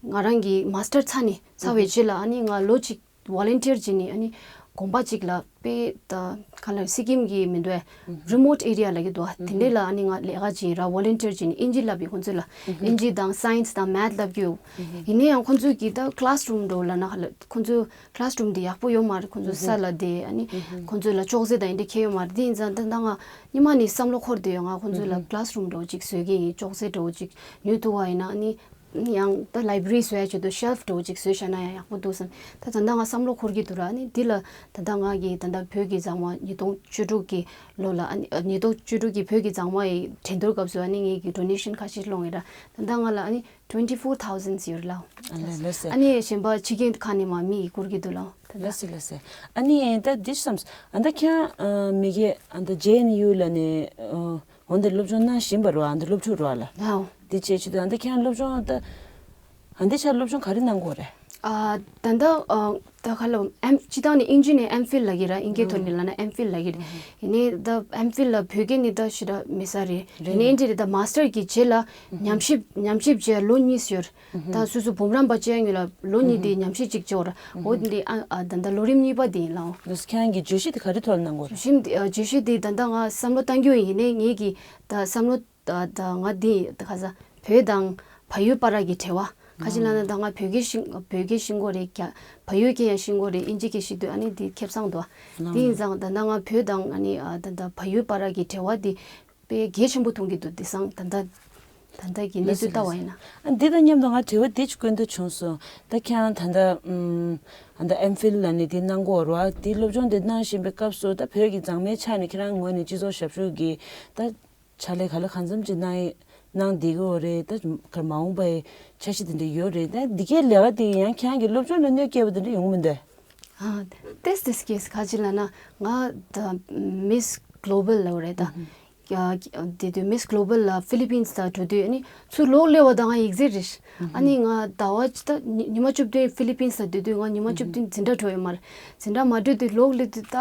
ང་རང་གི་master ཚར་ནས་ཚར་བའི་རྗེས་ལ་ཨ་ནི་ང་ལོ་གཅིག volunteer བྱས་ནས་ཨ་ནི་དགོན་པ་གཅིག་ལ་དཔེ་ད་ག་ལ་སི་ཀིམ་གྱི་མི་འདུག་ཨ། remote area ལབ་ཀྱི་འདུག་ཨ། དེ་འདྲས་ལ་ཨ་ནི་ང་ལས་ཀ་བྱས་ར། volunteer བྱས་ནས་ཨིན་ཇི་བསླབ་པའི་ཁོང་ཚོ་ལ་ཨིན་ཇི་དང་science དང་math བསླབ་ཀྱི་ཡོད། ཡིན་ན་ཡང་ཁོང་ཚོས་ཀྱི་ད་classroom འདྲ་བོ་ལབ་ན་ག་ལ་ཁོང་ཚོ་classroom དེ་ཡག་པོ་ཡོད་མ་རེད། ཁོང་ཚོ་ས་ལ་དེ་ཨ་ནི་ཁོང་ཚོ་ལ་ཅོག་ཙེ་དང་འདི་འདྲས་ཁྱེར་ཡོད་མ་རེད། དེ་ཡིན་ཙང་ད་ལྟ་ང་སྔོན་མ་ནས་བསམ་བློ་འཁོར་བསྡད་ཡོད། ང་ཁོང་ཚོ་ལ་classroom འདྲ་བོ་ཅིག་བཟོ་གི་ཡིན། ཅོག་ཙེ་འདྲ་བོ་ཅིག་ཉོ་ཐུབ་པ་ཡིན་ན་ཨ་ནི། ཡང་ད་library བཟོ་ཡ་ཆེད་དུ་shelf འདྲ་བོ་ཅིག་བཟོས་བཞག་ན་ཡང་ཡག་པོ་འདུག་བསམ། ད་ད་ལྟ་ང་བསམ་བློ་འཁོར་གྱི་འདུག་ར། ཨ་ནི་འདི་ལ་ད་ལྟ་ང་གིས་ད་ལྟ་བོད་ཀྱི་མཛངས་མ་ཉིས་སྟོང་བཅུ་དྲུག་གི་ལོ་ལ་ཨ་ནི་ཉིས་སྟོང་བཅུ་དྲུག་གི་བོད་ཀྱི་མཛངས་མ་ཡི་འགྲན་བསྡུར་སྐབས་སུ་ཨ་ནི་ངེད་ཀྱི་donation ཁ་ཤས་སློང་ཡོད་ར། ད་ལྟ་ང་ལ་ཨ་ནི་twenty four thousand ཡོད་ར་ལགས། ཨ་ལས་ལགས་སེ། ཨ་ནི་གཞན་པ་ཕྱི་རྒྱལ་ཁག་ནས་མ་མི་ཡི་བསྐུར་གྱི་འདུག་ལགས། ད་ལྟ་ལགས་སེ་ལགས་སེ། ཨ་ནི་ད་འདི་བསམས། ཨ་ད་ཁྱེད་རང་མི་རྒན་ཨ་ད་ཇེ་ཨེན་ཡུ་ལ་ནས། འོ་འདི་སློབ་སྦྱོང་གནང་བཞིན་པ་རེད་བ། འདི་སློབ་ཕྲུག་རེད་བ་ལ། ལའོ། འདི་བྱས་ཆེད་དུ་འདི་ཁྱེད་རང་སློབ་སྦྱོང་ད། འདི་ཆ་སློབ་སྦྱོང་ག་རེ་གནང་གི་ཡོད་རེད། ཨ་ད་ལྟ་ཨ་ད་ག་ལ་ཨེམ་སྤྱི་བཏང་ནས་ཨིན་ཇི་ནས་ཨེམ་ཕིལ་ལབ་ཀྱི་རེད། ཨིན་སྐད་ཐོག་ནས་ལབ་ན་ཨེམ་ཕིལ་ལབ་ཀྱི་རེད། ཡིན་ནའི་ད་ཨེམ་ཕིལ་ལ་བོད་སྐད་ནི་ད་ཞེ་དྲག་མེད་ས་རེད། ཡིན་ནའི་ཨིན་ཇི་རེད། ད་མ་སི་ཊར་གྱི་རྗེས་ལ་ཉམས་ཞིབ་ཉམས་ཞིབ་བྱས་ལོ་གཉིས་ཡོད་རེད། ད་སོ་སོ་འབུམ་རམས་པ་བྱས་ཡོད་ལ་ལོ་གཉིས་དེ་ཉམས་ཞིབ་ཅིག་བྱས་ཡོད་ར། འོ་འདི་ཨ་ཨ་ད་ལྟ་ལོ་རིམ་གཉིས་པ་དེ་ཡིན་ལགས། ལགས་སོ། ཁྱེད་རང་གི་བརྗོད་གཞི་དེ་ག་རེ་ཐོག་ལ་གནང་གི་ཡོད་རེད། བརྗོད་གཞི་འདི་ཨ་བརྗོད་གཞི་འདི་ད་ལྟ་ང་བསམ་བློ་བཏང་རྒྱུ་ཡིན། ཡིན་ནའི་ངེད་ཀྱི་ད་བསམ་བློ་ད་ད་ང་འདི་ད་ག་ས་བོད་དང་བལ་ཡུལ་བར་གྱི་འབྲེལ་བ། ཁ་ཅིག་ལབ་ན་ད་ང་བོད་སྐད་ཤེས་བོད་སྐད་ཤེས་ཀྱི་ཡོད་རེད། རྒྱ་བལ་ཡུལ་སྐད་ཡང་ཤེས་ཀྱི་ཡོད་རེད། ཨིན་ཇི་སྐད་ཤེས་དུས་ཨ་ནི་འདི་ཁེ་བཟང་འདུག་བ། འདི་ཡིན་ཙང་ད་ལྟ་ང་བོད་དང་ཨ་ནི་ཨ་ད་ད་བལ་ཡུལ་བར་གྱི་འབྲེལ་བ་འདི་དཔེ་གལ་ཆེན་པོ་མཐོང་གི་འདུག་དེང་སང་ད་ལྟ་ད་ལྟ་གི་གནས་ཚུལ་ལྟ་བ་ཡིན་ན། ཨ་འདི་དང་མཉམ་དུ་ང་དྲི་བ་འདི་ཅིག་བཀོད་འདོད་བྱུང་སོང་། ད་ཁྱེད་རང་ད་ལྟ་ཨམ་ཨ་ད་ཨེམ་ཕིལ་ལབ་ནས་འདི་གནང་གི་ཡོད་རེད་བ། འདི་སློབ་སྦྱོང་འདི་གནང་བཞིན་པའི་སྐབས་སུ་ད་བོད་ཀྱི་མཛངས་མའི་ཆ་ནས་ཁྱེད་རང་ངོས་ནས་སྤྱི་ཚོགས་ཞབས་ཞུ་གི་ད། ཕྱག་ལས་ག་ལེར་གང་འཚམ་ཅིག་གནང་ཡི་གནང་བསྡད་ཀྱི་ཡོད་རེད། ད་ག་མ་འོངས་པའི་འཆར་གཞི་དེ་འདྲ་ཡོད་རེད། ད་འདི་གའི་ལས་ཀ་དེ་ཡང་ཁྱེད་རང་གི་སློབ་སྦྱོང་ལ་གནོད་སྐྱེལ་བ་དེ་འདྲ་ཡོང་གི་མི་འདུག་ཨ་ཏེས་ཏེས་ཀྱིས་ག་ཅི་ལབ་ན་ང་ད་Miss Global ལབ་རེད་ད། ཡ་དེ་དུས་Miss Global ལ་Philippines ལ་འགྲོ་དུས་ཨ་ནི་ཚུར་ལོག་སླེབས་པ་ད་ང་ཡིག་ཚད་རེད། ཨ་ནི་ང་ཟླ་བ་ད་ཉི་ཉི་མ་བཅུ་བདུན་Philippines ལ་སྡོད་དུས་ང་ཉི་མ་བཅུ་བདུན་འཛིན་གྲྭ་འགྲོ་ཡོད་མ་རེད། འཛིན་གྲྭ་མ་འགྲོ་དུས་ལོག་སླེབས་དུས་ད་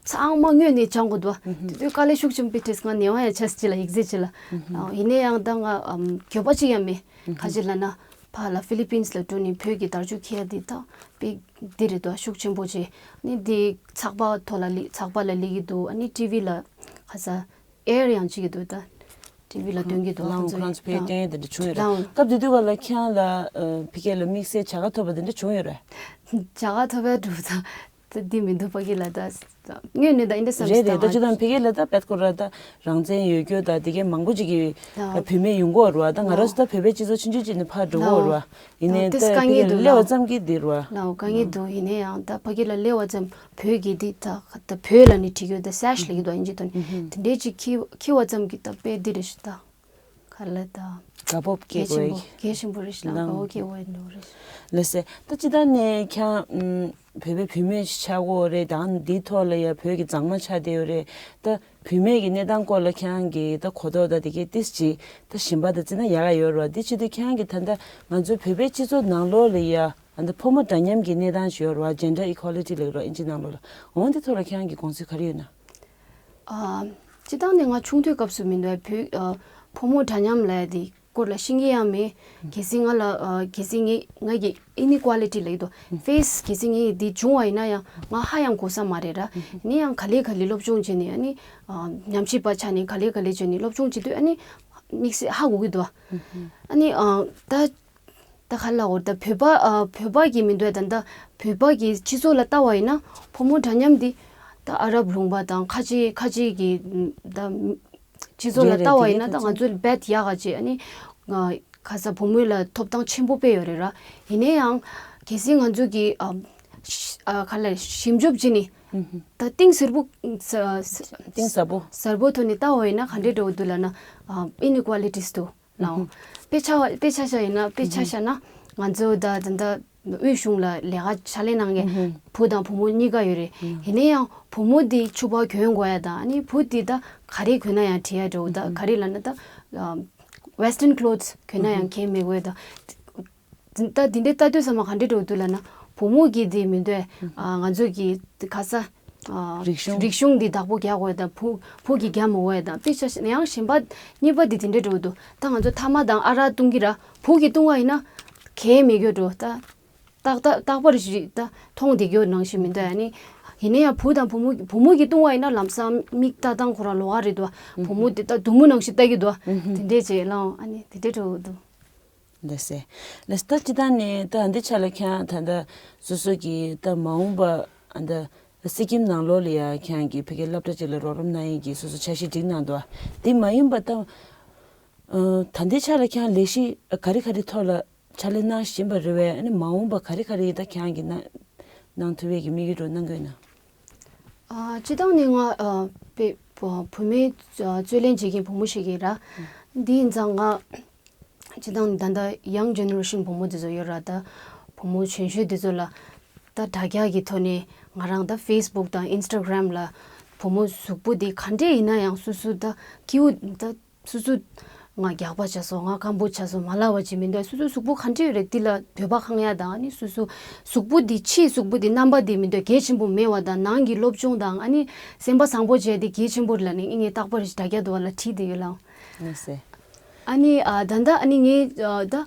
ཚང་མ་དངོས་གནས་སྦྱང་དགོས་འདུག་བ། དེ་དུས་དཀའ་ལས་ཤུགས་ཆེན་པོ་འཕྲད་ང་ནད་པ་ཡང་ཆགས་ཅི་ལ་ཡིག་ཚད་ཅི་ལ། ཨ་ཡིན་ན་ཡང་ད་ང་ཨམ་འགྱོད་པ་ཅིག་ཡང་མེད། ག་ཅི་ལབ་ན་ཕར་ལ་Philippines ལ་འགྲོ་ནས་བོད་ཀྱི་དར་ལྕོག་འཁྱེར་ཡ་དེ་ད་དཔེ་འདི་རེད་འདུག་ཤུགས་ཆེན་པོ་ཅིག་ནི་འདི་ཚགས་པར་ཐོག་ལ་ལི་ཚགས་པར་ལ་སླེབས་ཀྱི་འདུག་ཨ་ནི་ཊི་ཝི་ལ་ག་ས་ཨེར་ཡང་བྱེད་ཀྱི་འདུག་ད་ཊི་ཝི་ལ་སྟོན་གྱི་འདུག་ལའང་ཁོ་རང་ཚོ་ཕེ་ཏན་དེ་འདྲ་བྱུང་ཡོད་རེད། ལའང་སྐབས་དེ་དུས་ག་ལ་ཁྱེད་རང་ལ་ཕ་གི་ལ་དམིགས་བསལ་བྱ་དགའ་ཐོབ་པ་དེ་འདྲ་བྱུང་ཡོད་རེད། བྱ་དགའ་ཐོབ་པའི་གྲུབ་ཚང་ད་འདི་མི་འདུག་ཕ་གི་ལ་ད་དངོས་གནས་ད་ཨིན་ད་བསམ་རེད་རེད། ད་ཅི་ད་ཕ་གི་ལ་ད་པད་ཀོ་ར་ད་རང་བཙན་ཡོད་རྒྱུ་ད་དེ་གའི་མང་པོ་ཅིག་གི་བུད་མེད་ཡོང་གི་ཡོད་རེད་བ། ད་ང་རང་ཚོ་ད་བོད་པའི་སྤྱི་ཚོགས་ཆུང་ཆུང་ཅིག་ནས་ཕར་འགྲོ་གི་ཡོད་རེད་བ། ཡིན་ནའི་ད་ཕ་གི་ལ་སླེབས་པ་ཙམ་གྱིས་འདི་རེད་བ། ལའོ་དཀའ་ངལ་འདུག་ཡིན་ནའི་ཡང་ད་ཕ་གི་ལ་སླེབས་པ་ཙམ་བོད་ཀྱི་འདི་ད་ད་བོད་ལ་ནི་བྲིས་ཡོད་ད་སེཤ་ལབ་ཀྱི་འདུག་ཨིན་ཇི་ཐོག་ནས་དེ་འདྲའི་ཅིག་འཁྱེར་འཁྱེར་བ་ཙམ་གྱིས་ད་དཔེ་འདི་རེད་ཤག་ད། ལ་ད་དགའ་སྤོབས་སྐྱེ་གལ་ཆེན་པོ་དགོས་གལ་ཆེན་པོ་རེད་ཤག་ལ་དགའ་སྤོབས་སྐྱེ་དགོས་འདུག་རེད། ལགས་སེ། ད་སྤྱིར་བཏང་ནས་ཁྱེད་རང་བོད་པའི་བུད་མེད་ཆགས་ཡོད་རེད། ད་འདིའི་ཐོག་ལ་ཡ་བོད་ཀྱི་མཛངས་མ་ཆགས་བསྡད་ཡོད་རེད། ད་བུད་མེད་ཀྱི་གནས་སྟངས་སྐོར་ལ་ཁྱེད་རང་གི་ད་གོ་རྟོགས་ད་དེ་གའི་ཏིས་ཅིག་ད་གཞན་པ་དང་བརྩིས་ན་ཡག་ག་ཡོད་རེད་བ། དེ་བྱེད་དུས་ཁྱེད་རང་གི་ད་ལྟ་ང་ཚོའི་བོད་པའི་སྤྱི་ཚོགས་ནང་ལོགས་ལ་ཡ་ཨ་ད་ཕོ་མོ་འདྲ་མཉམ་གྱི་གནས་སྟངས་ཤིག་ཡོད་རེད་བ། Gender equality ལབ་ཀྱི་རེད་ཨིན་ཇི་ནང་ལོགས་ལ། འོ་འདི་ཐོག་ལ་ཁྱེད་རང་གི་དགོངས་ཚུལ་ག་རེ་ཡོད་ན། ཨ། སྤྱིར་བཏང་ནས་ང་ཆུང་དུས་སྐབས་སུ་མི་འདུག་བོད་ཨ་ཕོ་མོ་འདྲ་མཉམ་ལབ་ཡ་དེ་སྐོར་ལ་ཤེས་ཀྱི་ཡང་མེད། གལ་སྲིད་ང་ལ་ཨ་གལ་སྲིད་ངས་ང་གི་inequality ལབ་ཀྱི་འདུག face གལ་སྲིད་ངས་འདི་བྱུང་བ་ཡིན་ན་ཡང་ང་ཧ་ཡང་གོ་ས་མ་རེད་ར། ཡིན་ན་ཡང་ག་ལེ་ག་ལེ་སློབ་སྦྱོང་བྱས་ནས་ཨ་ནི་ཨ་ཉམས་ཞིབ་པ་ཆགས་ནས་ག་ལེ་ག་ལེ་བྱས་ནས་སློབ་སྦྱོང་བྱེད་དུས་ཨ་ནི་དམིགས་བསལ་ཧ་གོ་གི་འདུག་ཨ་ནི་ཨ་ད། ད་ག་ལ་འོ་ད་བོད་པ་ཨ་བོད་པ་གི་མི་འདུག་ད་ད་བོད་པ་གི་སྤྱི་ཚོགས་ལ་ལྟ་བ་ཡིན་ན་ཕོ་མོ་འདྲ་མཉམ་འདི་ད་ཨ་རབ་ལུང་པ་དང་ཁ་ཆེ་ཁ་ཆེ་གི་ད་སྤྱི་ཚོགས་ལ་རེད་རེད། ལྟ་བ་དེ་ཡིན་ན་ད་ང་ཚོ་རྦད་ཡག་ག་བྱེད་ཨ་ནི་ང་ཁ་ས་བུ་མོ་ལ་ཐོབ་ཐང་ཆེན་པོ་དཔེ་ཡོད་རེད་ར། ཡིན་ན་ཡང་གལ་སྲིད་ང་ཚོ་གི་ཨ་ཤ་ཨ་ག་ལ་ཞིབ་འཇུག་བྱེད་ནི་ད་གཏིང་ཟབ་པོ་ས་ས་གཏིང་ཟབ་པོ་ཟབ་པོ་ཐོག་ནས་ལྟ་བ་ཡིན་ན་ག་འདྲས་འགྲོ་གི་འདུག་ལབ་ན་ཨ་inequalities དུ། ལའོ། དཔེ་ཆ་བ་དཔེ་ཆ་བཞག་ཡིན་ན་དཔེ་ཆ་བཞག་ན་ང་ཚོ་ད་ད་ད་དབུས་གཞུང་ལ་ལས་ཀ་ཕྱག་ལས་གནང་མཁན་བུ་དང་བུ་མོ་གཉིས་ཀ་ཡོད་རེད། ཡིན་ན་ཡང་བུ་མོ་དེ་ཕྱུ་པ་གྱོན་དགོས་ཡ་དང་ཨ་ནི་བུ་དེ་ད་ག་རེ་གྱོན་ན་ཡང་བྲིས་ཡ་འགྲོ་ད་ག་རེ་ལབ་ན་ད་western clothes གྱོན་ན་ཡང་གལ་མི་དགོས་ད། ད་འདི་འདྲའི་ལྟ་དུས་ཚང་མ་ག་འདྲས་འགྲོ་འདུག་ལབ་ན་བུ་མོ་གི་དེ་མི་འདོད་ཨ་ང་ཚོ་གི་ག་ས་ཨ་རིག་གཞུང་རིག་གཞུང་འདི་བདག་པོ་རྒྱག་དགོས་དང་བུ་བུ་གི་རྒྱག་མི་དགོས་དང་དཔེ་ཆ་བཞག་ན་ཡང་གཞན་པ་གཉིས་པ་འདི་དེ་འདྲས་འགྲོ་འདུག་ད་ང་ཚོ་ཐ་མག་དང་ཨ་རག་བཏུང་གི་ར་བུ་གི་བཏུང་བ་ཡིན་ན་གལ་མི་དགོས་འགྲོ་ད་ཏག་ཏག་རྟག་པར་ཞིག་ད་མཐོང་བསྡད་རྒྱུ་ནང་བཞིན་མི་འདུག་ཨ་ནི་ཡིན་ན་ཡང་བུ་དང་བུ་མོ་བུ་མོ་གི་བཏུང་བ་ཡིན་ན་ལམ་སང་མིག་ལྟ་སྟངས་ཁོ་རང་ལོགས་ཀ་རེད་འདུག་བུ་མོ་འདི་ད་སྡུག་མོ་ནང་བཞིན་ལྟ་གི་འདུག་དེ་འདྲས་བྱས་ལའོ་ཨ་ནི་དེ་འདྲས་འགྲོ་འདུག་ལགས་སེ། ལགས་སེ། ད་སྤྱིར་བཏང་ནས་ད་འདི་ཆ་ལ་ཁྱེད་རང་ད་ལྟ་སོ་སོ་གི་ད་མ་འོངས་པ་ཨ་ད་སི་ཀིམ་ནང་ལོགས་ལ་ཡ་ཁྱེད་རང་གི་ཕ་གི་སློབ་གྲྭ་ཅིག་ལ་རོགས་རམ་གནང་ཡས་ཀྱི་སོ་སོ་འཆར་གཞི་སྒྲིག་གནང་འདུག་དེ་མ་ཡིན་པ་ད་ད་ལྟའི་ཆ་ལ་ཁྱེད་རང་ལས་གཞི་ག་རེ་ག་རེ་ཐོག་ལ་ཕྱག་ལས་གནང་བཞིན་པ་རེད་བས། ཨ་ནི་མ་འོངས་པ་ག་རེ་ག་རེ་ད་ཁྱེད་རང་གི་གནང་གནང་ཐུབ་ཡས་ཀྱི་དམིགས་ཡུལ་རོ་གནང་གི་ཡོད་ན། ཨ་སྤྱིར་བཏང་ནས་ང་ཨ་དཔེ་བུ་བུད་མེད་ཨ་རྩོད་ལེན་བྱེད་མཁན་བུ་མོ་ཞིག་ཡིན་ར། འདི་ཡིན་ཙང་ང་སྤྱིར་བཏང་ནས་ད་ལྟ་young generation བུ་མོ་དེ་ཚོ་ཡོད་ར་ད་བུ་མོ་གཞོན་གཞོན་དེ་ཚོ་ལ་ད་དྲ་རྒྱ་གི་ཐོག་ནས་ང་རང་ད་Facebook དང་Instagram ལ་བུ་མོ་གཟུགས་པོ་དེ་ག་འདྲས་ཡིན་ན་ཡང་སོ་སོ་ད་སྐྱིད་པོ་ད་སོ་སོ་ང་རྒྱགས་པ་བྱས་སོང་ང་སྐམ་པོ་བྱས་སོང་མ་ལབ་པ་ཅིག་མི་འདུག་སོ་སོའི་གཟུགས་པོ་ག་འདྲས་ཡོད་རེད་འདི་ལ་འདོད་པ་ཁེངས་ཡ་དང་ཨ་ནི་སོ་སོ་གཟུགས་པོ་འདི་ཕྱིའི་གཟུགས་པོ་འདི་རྣམ་པ་འདི་མི་འདུག་གལ་ཆེན་པོ་མེད་པ་དང་ནང་གི་སློབ་སྦྱོང་དང་ཨ་ནི་སེམས་པ་བཟང་པོ་བྱས་ཏེ་གལ་ཆེན་པོ་རེད་ལབ་ནས་ངས་རྟག་པར་དྲ་རྒྱ་འདུག་བ་ལ་བྲིས་བསྡད་ཡོད་ལགས། ལགས་སེ། ཨ་ནི་ཨ་ད་ལྟ་ཨ་ནི་ངས་ཨ་ད།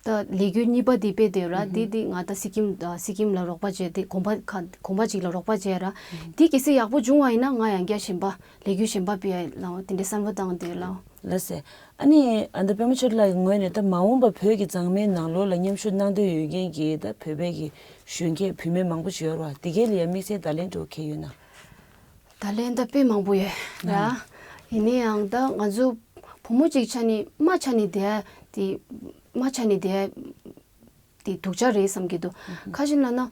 ད་ལས་འགུལ་གཉིས་པ་དེ་སྤེལ་བསྡད་ཡོད་ར། དེ་དེ་ང་ད་སི་ཀིམ་ད་སི་ཀིམ་ལ་རོགས་པ་བྱས་ཏེ་གོམ་པ་ཁ་གོམ་པ་གཅིག་ལ་རོགས་པ་བྱས་ར། དེ་གལ་སྲིད་ཡག་པོ་བྱུང་བ་ཡིན་ན་ང་ཡང་བསྐྱར་གཞན་པ་ལས་འགུལ་གཞན་པ་སྤེལ་ཡ་ལའོ་དེ་འདྲའི་བསམ་བློ་བཏང་བསྡད་ཡོད་ལའོ། ལགས་སེ། ཨ་ནི་ཨ་ད་པད་མ་ཆོས་སྒྲོན་ལགས་ཀྱི་ངོས་ནས་ད་མ་འོངས་པ་བོད་ཀྱི་མཛངས་མའི་ནང་ལོགས་ལ་མཉམ་ཞུགས་གནང་འདོད་ཡོད་མཁན་གྱི་ད་བོད་པའི་གི་གཞོན་སྐྱེས་བུད་མེད་མང་པོ་ཞིག་ཡོད་ར། དེ་གའི་ལ་ཡ་དམིགས་བསལ་བརྡ་ལན་འདྲ་བོ་གང་ཡོད་ན། བརྡ་ལན་ད་དཔེ་མང་པོ་ཡོད་ར། ཡིན་ན་ཡང་ད་ང་ཚོ་བུ་མོ་གཅིག་ཆ་ནས་མ་ཆ་ནས་བསྡད་དེ་མ་ཆ་ནས་བསྡད་དེ་སྡུག་ཅག་རེད་བསམ་གྱི་འདུག་ཁ་ཅིག་ལབ་ན་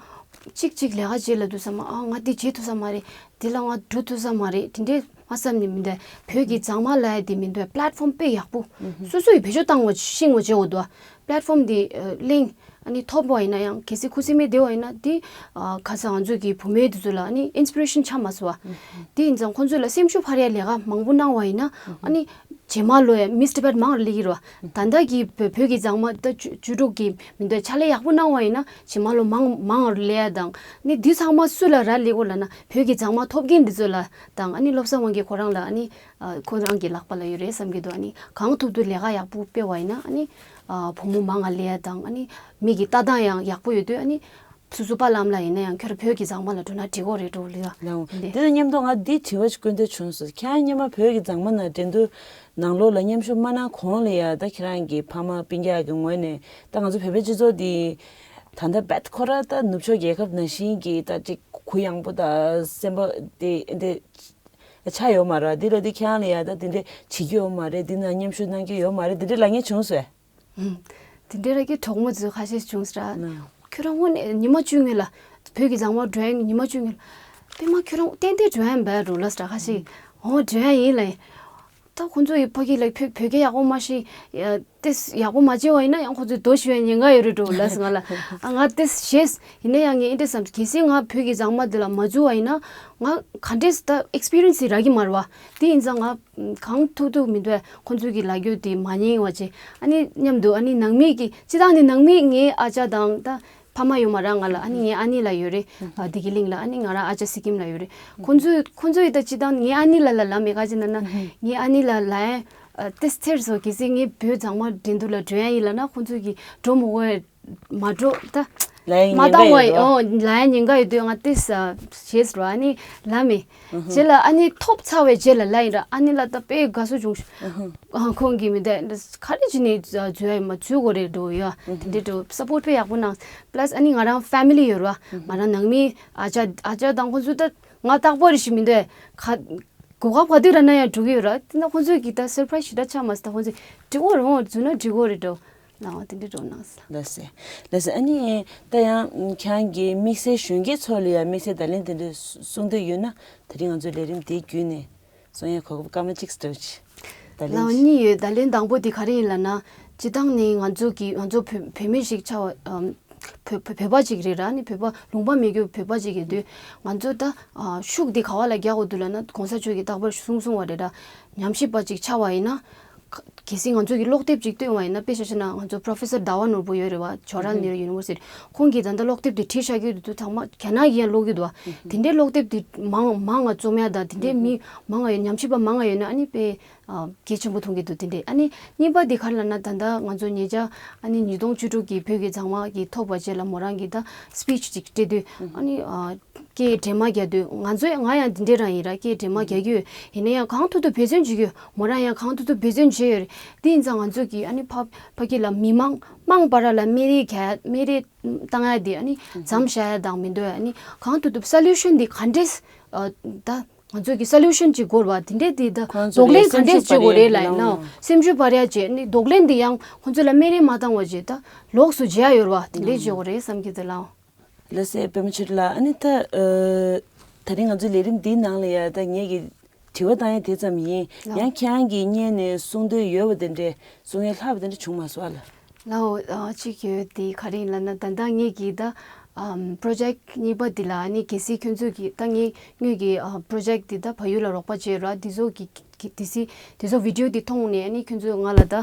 གཅིག་གཅིག་ལས་ཀ་བྱེད་ལབ་དུས་ཙམ་པ་ཨ་ང་འདི་བྱེད་ཐུབ་ས་མ་རེད། འདི་ལ་ང་འགྲོ་ཐུབ་ས་མ་རེད། དེ་འདྲས་མ་བསམ་ནས་མི་འདུག་བོད་ཀྱི་མཛངས་མ་ལབ་ཡ་དེ་མི་འདུག་པེ་ལེ་ཊི་ཕོམ་དཔེ་ཡག་པོ་སོ་སོ་ཡི་བེད་སྤྱོད་བཏང་བ་ཤེས་དགོས་བྱེད་དགོས་འདུག་པེ་ལེ་ཊི་ཕོམ་འདི་གླེང་ཨ་ནི་ཐོབ་པ་ཡིན་ན་ཡང་གལ་སྲིད་ཁུ་སིམ་མེར་བསྡད་པ་ཡིན་ན་འདི་ཁ་སང་ང་ཚོ་གི་བུད་མེད་དེ་ཚོ་ལ་ཨ་ནི་ཨིན་སི་པི་རེ་ཤན་ཆགས་མ་སོང་བ། དེ་ཡིན་ཙང་ཁོང་ཚོ་ལ་སེམས་ཤུགས་འཕར་ཡ་ལས་ཀ་མང་པོ་གནང་བ་ཡིན་ན་ཨ་ནི་རྗེས་མ་ལོ་ཡ་མིས་ཊི་བེཊ་མང་རུ་སླེབས་ཀྱི་རེད་བ། ད་ལྟ་གི་བོད་བོད་ཀྱི་མཛངས་མ་ད་བཅུ་བཅུ་དྲུག་གི་མི་འདུག་ཕྱག་ལས་ཡག་པོ་གནང་བ་ཡིན་ན་རྗེས་མ་ལོ་མང་མང་རུ་སླེབས་ཡ་དང་ནི་འདི་ཚང་མ་སུ་ལ་རག་ལས་ཀྱི་ཡོད་ལབ་ན་བོད་ཀྱི་མཛངས་མ་ཐོབ་མཁན་འདི་ཚོ་ལ་དང་ཨ་ནི་བློ་བཟང་དབང་རྒྱལ་ཁོ་རང་ལ་ཨ་ནི། ཨ་ཁོ་རང་གི་ལག་པ་ལ་ཡོད་རེད་བསམ་གྱི་འདུག་ཨ་ནི་གང་ཐུབ་ཐུབ་ལས་ཀ་ཡག་པོ་སྤེལ་བ་ཡིན་ན་ཨ་ནི་ཨ་བུ་མོ་མང་ང་སླེབས་ཡ་དང་ཨ་ནི་མི་གི་ལྟ་སྟངས་ཡང་ཡག་པོ་ཡོད་དུས་ཨ་ནི་སོ་སོ་པ་ལམ་ལ་ཡིན་ན་ཡང་ཁྱོད་རང་བོད་ཀྱི་མཛངས་མ་ལ་འགྲོ་ན་འགྲིག་གི་རེད་འགྲོ་ལི་ཡ། ལའོ། འདི་དེ་དང་མཉམ་དུ་ང་འདི་དྲི་བ་ཞིག་སྐུལ་འདོད་བྱུང་སོང་། ཁྱེད་རང་སྔོན་མ་བོད་ཀྱི་མཛངས་མ་ནང་འགྲན་བསྡུར་ནང་ལོགས་ལ་མཉམ་ཞུགས་མ་གནང་གོང་ལ་ཡ་ད་ཁྱེད་རང་གི་ཕ་མ་སྤུན་ཀྱག་གི་ངོས་ནས་ད་ང་ཚོ་བོད་པའི་སྤྱི་ཚོགས་འདི་ད་ལྟ་རྦད་ཁོ་རང་ད་ནུབ་ཕྱོགས་རྒྱལ་ཁབ་ནང་བཞིན་གྱི་ད་ཅིག་གུ་ཡངས་པོ་ད་སེམས་པ་དེ་འདི། ཆགས་ཡོད་མ་རེད། འདི་ལ་འདི་ཁྱེད་རང་ལ་ཡ་ད་དེ་འདྲས་བྱེད་རྒྱུ་ཡོད་མ་རེད། འདི་ན་མཉམ་ཞུགས་གནང་རྒྱུ་ཡོད་མ་རེད། དེ་འདྲས་ལབ་མཁན་བྱུང་སོང་། ཧུམ། དེ་འདྲས་ར་གི་གྲོགས་མོ་ཚོ་ཁ་ཤས་བྱུང་སོང་ར། ན། ཁྱོད་རང་དངོས་གནས་ཉི་མ་བཅུ་སྔོན་ལ་བོད་ཀྱི་མཛངས་མ་འགྲོ་ཡ་ཉི་མ་བཅུ་སྔོན་ལ་པད་མ་ཁྱོད་རང་ཏན་ཏན་འགྲོ་ཡ་ཡིན་པས་འགྲོ་ལབ་སོང་ར་ཁ་ཤས། ཨོ་འགྲོ་ཡ་ཡིན་ལབ། ད་ཁོང་ཚོ་ཡི་ཕ་གི་ལ་བོད་བོད་སྐད་ཡག་པོ་མ་ཤེས་ཡ། ཏེས་ཡག་པོ་མ་བྱས་པ་ཡིན་ན་ཡང་ཁོང་ཚོས་རྡོ་ཞུ་བའི་ཉེན་ཁ་ཡོད་རེད་འགྲོ་ལབ་སོང་ང་ལ། ཨ་ང་ཏེས་ཤེས་ཡིན་ན་ཡང་ངས་ཨིན་ཏེ་བསམ་གལ་སྲིད་ང་བོད་ཀྱི་མཛངས་མ་འདི་ལ་མ་འཛུལ་བ་ཡིན་ན་ང་ག་འདྲས་ད་ཨེགས་པི་རི་ཡན་སི་རག་གི་མ་རེད་བ། དེ་ཡིན་ཙང་ང་གང་ཐུབ་ཐུབ་མི་འདུག་ཁོང་ཚོ་གི་ལབ་རྒྱུ་དེ་མ་ཉན་བ་བྱས། ཨ་ནི་མཉམ་དུ་ཨ་ནི་ནང་མི་གི་སྤྱི་བཏང་ནི་ནང་མི་ངའི་ཨ་ཅག་དང་ད་ཕ་མ་ཡོད་མ་རེད་ང་ལ། ཨ་ནི་ངའི་ཨ་ནེ་ལགས་ཡོད་རེད། ཨ་བདེ་སྐྱིད་གླིང་ལ། ཨ་ནི་ང་རང་ཨ་ཅག་སི་ཀིམ་ལ་ཡོད་རེད། ཁོང་ཚོས་ཁོང་ཚོ་ཡི་ད་སྤྱི་བཏང་ངའི་ཨ་ནེ་ལགས་ལ་ལབ་མེད། ག་ཅི་ན་ན་ངའི་ཨ་ནེ་ལགས་ལ་ཡ་ཏེས་ཐེར་སོ་གལ་སྲིད་ངའི་བོད་མཛངས་མ་འགྲན་བསྡུར་ལ་འགྲོ་ཡ་ཡིན་ལབ་ན་ཁོང་ཚོ་གི་འགྲོ་མི་དགོས་མ་འགྲོ་ད། ལ་ཡ་མ་ཉེན་ཁ་བཏང་བ་ཡོད་ཡོ་ལ་ཡ་ཉེན་ཁ་ཡོད་དུས་ང་ཏེས་ཞེས་རོ་ཨ་ནི་ལབ་མེད། རྗེས་ལ་ཨ་ནི་ཐོབ་ཚར་བའི་རྗེས་ལ་ལབ་ཡིན་ར། ཨ་ནི་ལ་ད་དཔེ་དགའ་བསུ་བྱུང་། ཨ་ཁོང་གིས་མི་འདའ་ག་རེ་བྱས་ནས་འཛུལ་ཡ་ཡིན་མ་འཛུལ་དགོས་རེད་འགྲོ་ཡ་དེ་འདྲས་འགྲོ་སཔོར་ཊི་དཔེ་ཡག་པོ་གནང་། པ་ལ་སི་ཨ་ནི་ང་རང་ཕེ་མི་ལི་ཡོད་ར། ང་རང་ནང་མི་ཨ་ཅག་ཨ་ཅག་དང་ཁོང་ཚོ་ད་ང་རྟག་པར་རེ་ཞིག་མི་འདའ་ག་གོ་སྐབས་ག་དུས་རག་ན་ཡང་འགྲོ་གི་ཡོད་ར། དེ་ན་ཁོང་ཚོས་གི་ད་སར་ཕ་ར་ཡི་སི་ཞེ་དྲག་ཆགས་མ་སོང་། ད་ཁོང་ཚོས་འགྲིག་གོ་རེད་འོང་འཛུལ་ན་འགྲིག་གོ་རེད་འགྲོ་ལའོ་དེ་འདྲས་འགྲོ་གནང་ས། ལགས་སེ། ལགས་སེ། ཨ་ནི་ད་ཡང་ཁྱེད་རང་གི་དམིགས་བསལ་གཞོན་སྐྱེས་ཚོ་ལ་ཡང་དམིགས་བསལ་བརྡ་ལན་དེ་འདྲ་གསུང་འདོད་ཡོད་ན་ད་རིང་ང་ཚོའི་ལས་རིམ་དེ་བརྒྱུད་ནས་གསུང་ཡ་གོ་སྐབས་སྐར་མ་གཅིག་སྤྲོད་ཅིག་བརྡ་ལན་ལའོ་ཅིག་གཉིས་ཡོད། བརྡ་ལན་དང་པོ་དེ་ག་རེ་ཡིན་ལབ་ན། སྤྱི་བཏང་ནི་ང་ཚོ་གི་ང་ཚོ་བོད་བོད་མི་ཞིག་ཆགས་པ་ཨམ། བོད་བོད་པ་ཅིག་རེད་ར། ནི་བོད་པ་ལུང་པ་མེད་རྒྱུ་བོད་པ་ཅིག་ཡིན་དུས་ང་ཚོ་ད་ཨ་ཤུགས་འདི་ག་བ་ལ་རྒྱག་དགོས་འདུག་ལབ་ན། གོང་ས་མཆོག་གིས་རྟག་པར་གསུང་གསུང་བ་རེད་ར། ཉམས་ཞིབ་པ་ཅིག་ཆགས་པ་ཡིན་ན། གལ་སྲིད་ང་ཚོ་གི་ཀློག་དེབ་ཅིག་བཏོན་པ་ཡིན་ན། དཔེ་ཆ་བཞག་ན་ང་ཚོ་པོ་རོ་ཕེ་སར་ཟླ་བ་ནོར་བུ་ཡོད་རེད་བ། ཇོ་ཧར་ལཱལ་ནེ་རུ་ཡུ་ནི་ཝར་སི་ཊི། ཁོང་གིས་ད་ལྟ་ཀློག་དེབ་དེ་བྲིས་བཞག་གི་ཡོད་འདུག་ཚང་མ་རྒྱ་ནག་གིས་ཡང་ཀློག་གི་འདུག་བ། དེ་འདྲའི་ཀློག་དེབ་དེ་མང་མང་ང་རྩོམ་ཡ་དང་དེ་འདྲའི་མི་མང་ང་ཡོད། ཉམས་ཞིབ་པ་མང་ང་ཡོད་ན་ཨ་ནི་དཔེ་ཨ་གལ་ཆེན་པོ་མཐོང་གི་འདུག་དེ་འདྲའི་ཨ་ནི་གཉིས་པ་དེ་ག་རེ་ལབ་ན། ད་ལྟ་ང་ཚོ་ཉེ་ཆར་ཨ་ནི་ཉིས་སྟོང་བཅུ་དྲུག་གི་བོད་ཀྱི་མཛངས་མ་གི་ཐོབ་པ་རྗེས་ལ་མོ་རང་གིས་ད་སི་པི་ཆི་ཅིག་སྤྲད་དུས་ཨ་ནི་ཨ། སྐད་འདྲེས་མ་རྒྱག་དུས་ང་ཚོ་ང་ཡང་འདི་འདྲས་རང་ཡིན་ར། སྐད་འདྲེས་མ་རྒྱག་གི་ཡོད། ཡིན་ན་ཡང་གང་ཐུབ་ཐུབ་འབད་བརྩོན་བྱེད་ཀྱི་ཡོད། མོ་རང་ཡང་གང་ཐུབ་ཐུབ་འབད་བརྩོན་བྱེད་ཡོད་རེད། དེ་ཡིན་ཙང་ང་ཚོ་གིས་ཨ་ནི་ཕ་ཕ་གི་ལ་མི་མང་མང་བ་ར་ལ་སྨད་རེས་རྒྱག་སྨད་རེས་བཏང་ཡ་དེ་ཨ་ནི་མཚམས་བཞག་ཡ་དང་མི་འདོད། ཨ་ནི་གང་ཐུབ་ཐུབ་སོ་ལུ་ཤན་དེ་ག་འདྲས་ད་ང་ཚོ་གི་སོ་ལུ་ཤན་ཅིག་དགོས་རེད་བ། དེ་འདྲས་དེ་ད་ཁོང་ཚོ་གདོང་ལེན་ག་འདྲས་བྱེད་དགོས་རེད་ལབ་ཡིན་ན། སེམས་ཤུགས་སྤར་ཡ་བྱེད་ནི་གདོང་ལེན་དེ་ཡང་ཁོང་ཚོ་ལ་སྨད་རེས་མ་བཏང་བ་བྱེད། ད་ལོགས་སུ་བྱེད་ཡ་ཡོད་རེད་བ། དེ་འདྲས་བྱེད་དགོས་རེད་བསམ་གི་འདུག་ལགས། ལགས་སེ། པད་མ་ཆོས་སྒྲོན་ལགས། ཨ་ནི་ད་ཨ་ད་རིང་ང་ཚོའི་ལས་རིམ་འདིའི་ནང་ལ་ཡ་ད་ངེད་ཀྱིས་དྲི་བ་བཏང་ཡ་དེ་ཙམ་ཡིན། ལགས། ཡང་ཁྱེད་རང་གིས་སྔོན་ནས་གསུང་འདོད་ཡོད་པ་དེ་འདྲས་གསུང་ཡ་ལྷག་པ་དེ་འདྲས་བྱུང་མ་སོང་ཨ་ལགས། ལགས་འོ། ཨ་གཅིག་ཡོད་དེ་ག་རེ་ཡིན་ལབ་ན། ད་ལྟ་ངེད་ཀྱིས་ད་ཨམ་པོ་རོ་ཇེཀ་གཉིས་པ་འདི་ལ་ཨ་ནི་གལ་སྲིད་ཁྱོད་ཚོས་ཀྱིས་ད་ངེད་ངེད་ཀྱི་ཨ་པོ་རོ་ཇེཀ་འདི་ད་བལ་ཡུལ་ལ་རོགས་པ་བྱེད་ར་འདི་ཚོ་གི་གི་དེ་སྲིད་དེ་ཚོ་བི་ཌི་ཡོ་དེ་མཐོང་ནས་ཨ་ནི་ཁྱོད་ཚོས་ང་ལ་ད་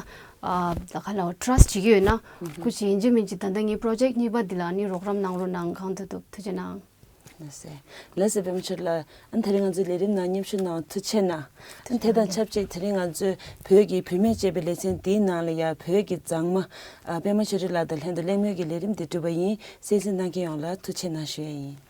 ཨ་ད་ག་ལ་ཊ་ར་སི་ཊི་བྱེད་ཀྱི་ཡོད་ན། སྐུ་མཁྱེན། ཡིན་གཅིག་མིན་གཅིག་ད་ལྟ་ངའི་པོ་རོ་ཇེཀ་གཉིས་པ་འདི་ལ་ཨ་ནི་རོགས་རམ་གནང་རོགས་གནང་། གང་ཐུབ་ཐུབ་ཐུགས་རྗེ་གནང་། ལགས་སེ། ལགས་སེ་པད་མ་ཆོས་སྒྲོན་ལགས། ཨ་ནི་དེ་རིང་ང་ཚོའི་ལས་རིམ་ནང་མཉམ་ཞུགས་གནང་བ་ཐུགས་རྗེ་གནང་། ཨ་ནི་དེ་དང་ཆབས་ཅིག་དེ་རིང་ང་ཚོས་བོད་ཀྱི་བུད་མེད་ཅེས་པའི་ལེ་ཚན་འདིའི་ནང་ལ་ཡ་བོད་ཀྱི་མཛངས་མ་ཨ་པད་མ་ཆོས་སྒྲོན་ལགས་དང་ལྷན་དུ་གླེང་མོལ་གྱི་ལས་རིམ་འདི་གྲུབ་པ་ཡིན། གསན་གཟིགས་གནང་མཁན་ཡོངས་ལ་ཐུགས་རྗེ་གནང་ཞུ་ཡ་ཡིན།